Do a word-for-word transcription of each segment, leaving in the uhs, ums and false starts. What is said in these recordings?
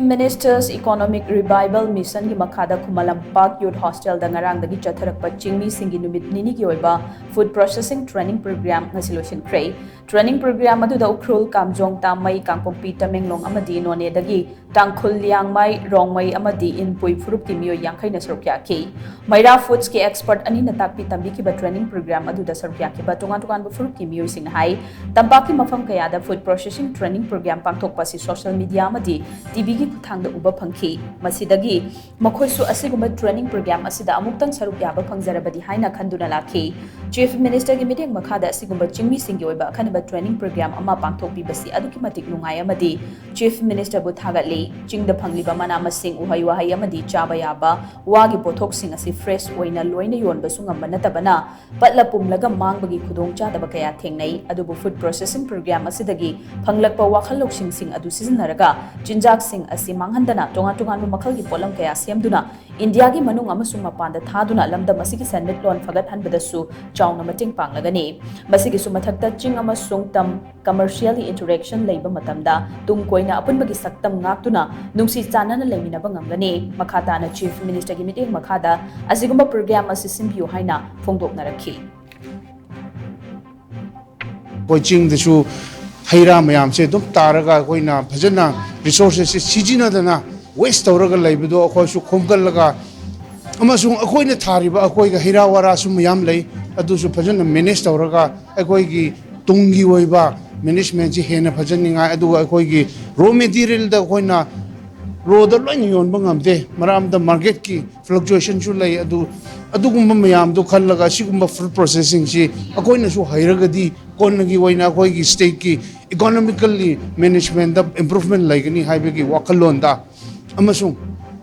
Minister's Economic Revival Missionꯒꯤ ꯃꯈꯥꯗ Khuman Lampak Youth Hostelꯗ ꯉꯔꯥꯡꯗꯒꯤ ꯆꯠꯊꯔꯛꯄ ꯆꯤꯡꯃꯤꯁꯤꯡꯒꯤ ꯅꯨꯃꯤꯠ ꯅꯤꯅꯤꯒꯤ ꯑꯣꯏꯕ Food Processing Training Program ꯉꯁꯤ ꯂꯣꯏꯁꯤꯟꯈ꯭ꯔꯦ꯫ Training program ꯑꯗꯨꯗ ꯎꯈ꯭ꯔꯨꯜ, ꯀꯥꯝꯖꯣꯡ, ꯇꯥꯃꯩ, ꯀꯥꯡꯄꯣꯛꯄꯤ, ꯇꯃꯦꯡꯂꯣꯡ ꯑꯃꯗꯤ ꯅꯣꯅꯦꯗꯒꯤ ꯇꯥꯡꯈꯨꯜ, ꯂꯤꯌꯥꯡꯃꯩ, ꯔꯣꯡꯃꯩ ꯑꯃꯗꯤ ꯏꯟꯄꯨꯏ ꯐꯨꯔꯨꯞꯀꯤ ꯃꯤꯑꯣꯏ ꯌꯥꯡꯈꯩꯅ ꯁꯔꯨꯛ ꯌꯥꯈꯤ꯫ ꯃꯩꯔꯥ Foodsꯀꯤ expert ꯑꯅꯤꯅ ꯇꯥꯛꯄꯤ ꯇꯝꯕꯤꯈꯤꯕ training program ꯑꯗꯨꯗ ꯁꯔꯨꯛ ꯌꯥꯈꯤꯕ ꯇꯣꯉꯥꯟ ꯇꯣꯉꯥꯟꯕ ꯐꯨꯔꯨꯞꯀꯤ ꯃꯤꯑꯣꯏꯁꯤꯡꯅ ꯍꯥꯏ, ꯇꯝꯄꯥꯛꯀꯤ ꯃꯐꯝ ꯀꯌꯥꯗ food processing training program ꯄꯥꯡꯊꯣꯛꯄ ꯑꯁꯤ social media ꯑꯃꯗꯤ TVꯒꯤ ꯈꯨꯠꯊꯥꯡꯗ ꯎꯕ ꯐꯪꯈꯤ꯫ ꯃꯁꯤꯗꯒꯤ ꯃꯈꯣꯏꯁꯨ ꯑꯁꯤꯒꯨꯝꯕ training program ꯑꯁꯤꯗ ꯑꯃꯨꯛꯇꯪ ꯁꯔꯨꯛ ꯌꯥꯕ ꯐꯪꯖꯔꯕꯗꯤ ꯍꯥꯏꯅ ꯈꯟꯗꯨꯅ ꯂꯥꯛꯈꯤ꯫ Chief Ministerꯒꯤ ꯃꯤꯠꯌꯦꯡ ꯃꯈꯥꯗ ꯑꯁꯤꯒꯨꯝꯕ ꯆꯤꯡꯃꯤꯁꯤꯡꯒꯤ ꯑꯣꯏꯕ ꯑꯈꯟꯅꯕ training program ꯑꯃ ꯄꯥꯡꯊꯣꯛꯄꯤꯕꯁꯤ ꯑꯗꯨꯛꯀꯤ ꯃꯇꯤꯛ ꯅꯨꯡꯉꯥꯏ ꯑꯃꯗꯤ Chief Ministerꯕꯨ ꯊꯥꯒꯠꯂꯤ꯫ ꯆꯤꯡꯗ ꯐꯪꯂꯤꯕ ꯃꯅꯥ ꯃꯁꯤꯡ, ꯎꯍꯩ ꯋꯥꯍꯩ ꯑꯃꯗꯤ ꯆꯥꯕ ꯌꯥꯕ ꯋꯥꯒꯤ ꯄꯣꯠꯊꯣꯛꯁꯤꯡ ꯑꯁꯤ fresh ꯑꯣꯏꯅ ꯂꯣꯏꯅ ꯌꯣꯟꯕꯁꯨ ꯉꯝꯕ ꯅꯠꯇꯕꯅ, ꯄꯠꯂ ꯄꯨꯝꯂꯒ ꯃꯥꯡꯕꯒꯤ ꯈꯨꯗꯣꯡꯆꯥꯗꯕ ꯀꯌꯥ ꯊꯦꯡꯅꯩ꯫ ꯑꯗꯨꯕꯨ food processing program ꯑꯁꯤꯗꯒꯤ ꯐꯪꯂꯛꯄ ꯋꯥꯈꯜ ꯂꯧꯁꯤꯡꯁꯤꯡ ꯑꯗꯨ ꯁꯤꯖꯤꯟꯅꯔꯒ ꯆꯤꯟꯖꯥꯛꯁꯤꯡ ꯑꯁꯤ ꯃꯥꯡꯍꯟꯗꯅ ꯇꯣꯉꯥꯟ ꯇꯣꯉꯥꯟꯕ ꯃꯈꯜꯒꯤ ꯄꯣꯠꯂꯝ ꯀꯌꯥ ꯁꯦꯝꯗꯨꯅ ꯏꯟꯗꯤꯌꯥꯒꯤ ꯃꯅꯨꯡ ꯑꯃꯁꯨꯡ ꯃꯄꯥꯟꯗ ꯊꯥꯗꯨꯅ ꯂꯝꯗꯝ ꯑꯁꯤꯒꯤ ꯁꯦꯟꯃꯤꯠꯂꯣꯟ ꯐꯒꯠꯍꯟꯕꯗꯁꯨ ꯆꯥꯎꯅ ꯃꯇꯦꯡ ꯄꯥꯡꯂꯒꯅꯤ꯫ ꯃꯁꯤꯒꯤꯁꯨ ꯃꯊꯛꯇ ꯆꯤꯡ ꯑꯃꯁꯨꯡ ꯇꯝ commercially interaction ꯂꯩꯕ ꯃꯇꯝꯗ ꯇꯨꯡ ꯀꯣꯏꯅ ꯑꯄꯨꯟꯕꯒꯤ ꯁꯛꯇꯝ ꯉꯥꯛꯇꯨꯅ ꯅꯨꯡꯁꯤ ꯆꯥꯟꯅꯅ ꯂꯩꯃꯤꯟꯅꯕ ꯉꯝꯒꯅꯤ꯫ ꯃꯈꯥ ꯇꯥꯅ Chief Ministerꯒꯤ ꯃꯤꯠꯌꯦꯡ ꯃꯈꯥꯗ ꯑꯁꯤꯒꯨꯝꯕ program ꯑꯁꯤ ꯁꯤꯟꯕꯤꯌꯨ ꯍꯥꯏꯅ ꯐꯣꯡꯗꯣꯛꯅꯔꯛꯈꯤ꯫ ꯑꯩꯈꯣꯏ ꯆꯤꯡꯗꯁꯨ ꯍꯩ ꯔꯥ ꯃꯌꯥꯝꯁꯦ ꯑꯗꯨꯝ ꯇꯥꯔꯒ ꯑꯩꯈꯣꯏꯅ ꯐꯖꯅ resourcesꯁꯦ ꯁꯤꯖꯤꯟꯅꯗꯅ waste ꯇꯧꯔꯒ ꯂꯩꯕꯗꯣ ꯑꯩꯈꯣꯏꯁꯨ ꯈꯣꯝꯒꯠꯂꯒ ꯑꯃꯁꯨꯡ ꯑꯩꯈꯣꯏꯅ ꯊꯥꯔꯤꯕ ꯑꯩꯈꯣꯏꯒꯤ ꯍꯩ ꯔꯥ ꯋꯥꯔꯥꯁꯨ ꯃꯌꯥꯝ ꯂꯩ, ꯑꯗꯨꯁꯨ ꯐꯖꯅ manage ꯇꯧꯔꯒ ꯑꯩꯈꯣꯏꯒꯤ ꯇꯨꯡꯒꯤ ꯑꯣꯏꯕ managementꯁꯤ ꯍꯦꯟꯅ ꯐꯖꯅꯤꯡꯉꯥꯏ, ꯑꯗꯨꯒ ꯑꯩꯈꯣꯏꯒꯤ raw materialꯗ ꯑꯩꯈꯣꯏꯅ rawꯗ ꯂꯣꯏꯅ ꯌꯣꯟꯕ ꯉꯝꯗꯦ, ꯃꯔꯝꯗ marketꯀꯤ fluctuationꯁꯨ ꯂꯩ꯫ ꯑꯗꯨ ꯑꯗꯨꯒꯨꯝꯕ ꯃꯌꯥꯝꯗꯣ ꯈꯜꯂꯒ ꯑꯁꯤꯒꯨꯝꯕ food processingꯁꯤ ꯑꯩꯈꯣꯏꯅꯁꯨ ꯍꯩꯔꯒꯗꯤ ꯀꯣꯟꯅꯒꯤ ꯑꯣꯏꯅ ꯑꯩꯈꯣꯏꯒꯤ stateꯀꯤ economically managementꯇ improvement ꯂꯩꯒꯅꯤ ꯍꯥꯏꯕꯒꯤ ꯋꯥꯈꯜꯂꯣꯟꯗ, ꯑꯃꯁꯨꯡ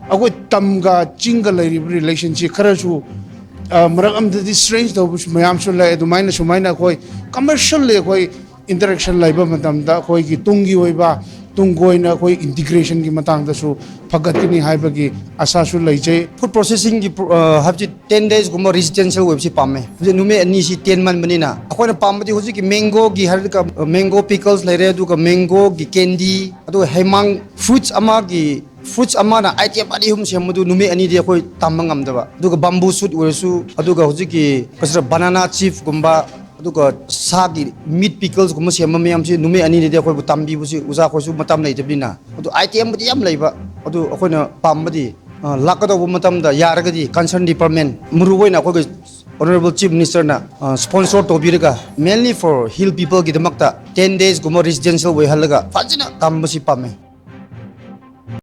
ꯑꯩꯈꯣꯏ ꯇꯝꯒ ꯆꯤꯡꯒ ꯂꯩꯔꯤꯕ relationꯁꯤ ꯈꯔꯁꯨ, ꯑ, ꯃꯔꯛ ꯑꯃꯗꯗꯤ strange ꯇꯧꯕꯁꯨ ꯃꯌꯥꯝꯁꯨ ꯂꯩ꯫ ꯑꯗꯨꯃꯥꯏꯅ ꯁꯨꯃꯥꯏꯅ ꯑꯩꯈꯣꯏ commercially ꯑꯩꯈꯣꯏ interaction ꯂꯩꯕ ꯃꯇꯝꯗ ꯑꯩꯈꯣꯏꯒꯤ ꯇꯨꯡꯒꯤ ꯑꯣꯏꯕ ꯇꯨꯡ ꯀꯣꯏꯅ ꯑꯩꯈꯣꯏ ꯏꯟꯇꯤꯒ꯭ꯔꯦꯁꯟꯒꯤ ꯃꯇꯥꯡꯗꯁꯨ ꯐꯒꯠꯀꯅꯤ ꯍꯥꯏꯕꯒꯤ ꯑꯁꯥꯁꯨ ꯂꯩꯖꯩ꯫ Food processingꯒꯤ ꯍꯥꯏꯕꯁꯤ ten daysꯒꯨꯝꯕ residential ꯑꯣꯏꯕꯁꯤ ꯄꯥꯝꯃꯦ꯫ ꯍꯧꯖꯤꯛ ꯅꯨꯃꯤꯠ ꯑꯅꯤꯁꯤ ꯇꯦꯟꯃꯟꯕꯅꯤꯅ ꯑꯩꯈꯣꯏꯅ ꯄꯥꯝꯕꯗꯤ ꯍꯧꯖꯤꯛꯀꯤ mangoꯒꯤ ꯍꯥꯏꯔꯒ mango pickles ꯂꯩꯔꯦ, ꯑꯗꯨꯒ mangoꯒꯤ candy, ꯑꯗꯨꯒ ꯍꯩꯃꯥꯡ fruits ꯑꯃꯒꯤ fruits ꯑꯃꯅ item ꯑꯅꯤ ꯑꯍꯨꯝ ꯁꯦꯝꯕꯗꯨ ꯅꯨꯃꯤꯠ ꯑꯅꯤꯗꯤ ꯑꯩꯈꯣꯏ ꯇꯝꯕ ꯉꯝꯗꯕ꯫ ꯑꯗꯨꯒ bamboo shoot ꯑꯣꯏꯔꯁꯨ, ꯑꯗꯨꯒ ꯍꯧꯖꯤꯛꯀꯤ ꯀꯩꯁꯤꯔ banana chipsꯀꯨꯝꯕ, ꯑꯗꯨꯒ ꯁꯥꯒꯤ meat picklesꯀꯨꯝꯕ ꯁꯦꯝꯕ ꯃꯌꯥꯝꯁꯤ ꯅꯨꯃꯤꯠ ꯑꯅꯤꯗꯗꯤ ꯑꯩꯈꯣꯏꯕꯨ ꯇꯝꯕꯤꯕꯁꯤ ꯑꯣꯖꯥ ꯑꯩꯈꯣꯏꯁꯨ ꯃꯇꯝ ꯂꯩꯇꯕꯅꯤꯅ꯫ ꯑꯗꯨ itemꯕꯨꯗꯤ ꯌꯥꯝ ꯂꯩꯕ꯫ ꯑꯗꯨ ꯑꯩꯈꯣꯏꯅ ꯄꯥꯝꯕꯗꯤ ꯑ, ꯂꯥꯛꯀꯗꯧꯕ ꯃꯇꯝꯗ ꯌꯥꯔꯒꯗꯤ concern department, ꯃꯔꯨ ꯑꯣꯏꯅ ꯑꯩꯈꯣꯏꯒꯤ Honourable Chief Ministerꯅ ꯑ, sponsor ꯇꯧꯕꯤꯔꯒ mainly for hill peopleꯒꯤꯗꯃꯛꯇ ten daysꯒꯨꯝꯕ residential ꯑꯣꯏꯍꯜꯂꯒ ꯐꯖꯅ ꯇꯝꯕꯁꯤ ꯄꯥꯝꯃꯦ꯫